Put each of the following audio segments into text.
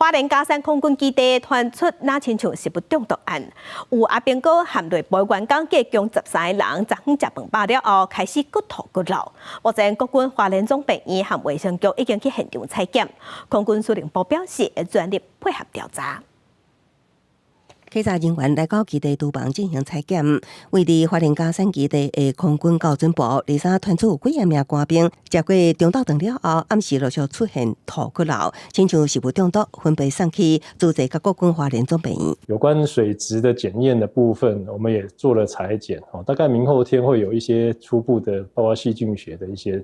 花蓮佳山空軍基地傳出若親像食物中毒案，有阿兵哥和內部員工計共13個人，昨昏食飯飽了後開始閣吐閣漏。目前國軍花蓮總病院和衛生局已經去現場採檢，空軍司令部表示會全力配合調查。稽查人員來到基地廚房進行採檢，位佇花蓮佳山基地的空軍教準部，二三傳出有幾仔名官兵食過中晝頓了後，暗時陸續出現吐閣漏，親像食物中毒，分別送去諸濟佮國軍花蓮總病院。有關水質的檢驗的部分，我們也做了採檢，大概明後天會有一些初步的，包括細菌學的一些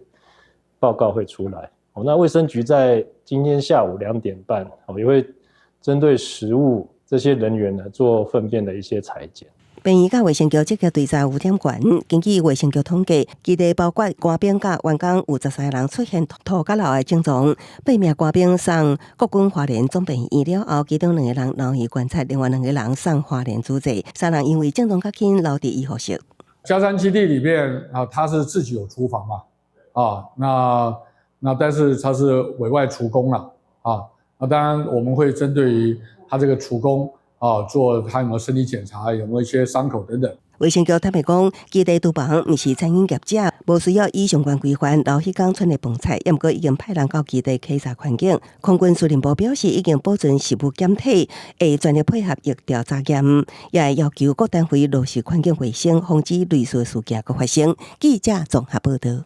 報告會出來。那衛生局在今天下午2點半，也會針對食物，這些人員呢做糞便的一些採檢。病院佮衛生局積極追查污點源，根據衛生局統計，基地包括官兵佮員工有13個人出現吐佮漏的症狀，八名官兵送國軍花蓮總病院了後，其中兩個人留院觀察，另外兩個人送花蓮主治，三人因為症狀較輕，留佇醫護室。佳山基地裡面啊，他是自己有廚房嘛，啊，那但是他是委外廚工啦，啊，那當然我們會針對於他這個廚工啊，做他有沒有身體檢查，有沒有一些傷口等等。衛生局坦白講，基地廚房毋是餐飲業者，無需要依相關規範留彼工賰的飯菜，毋過已經派人到基地稽查環境。空軍司令部表示，已經保存食物檢體，會全力配合疫調查驗，也會要求各單位落實環境衛生，防止類似事件閣發生。記者綜合報道。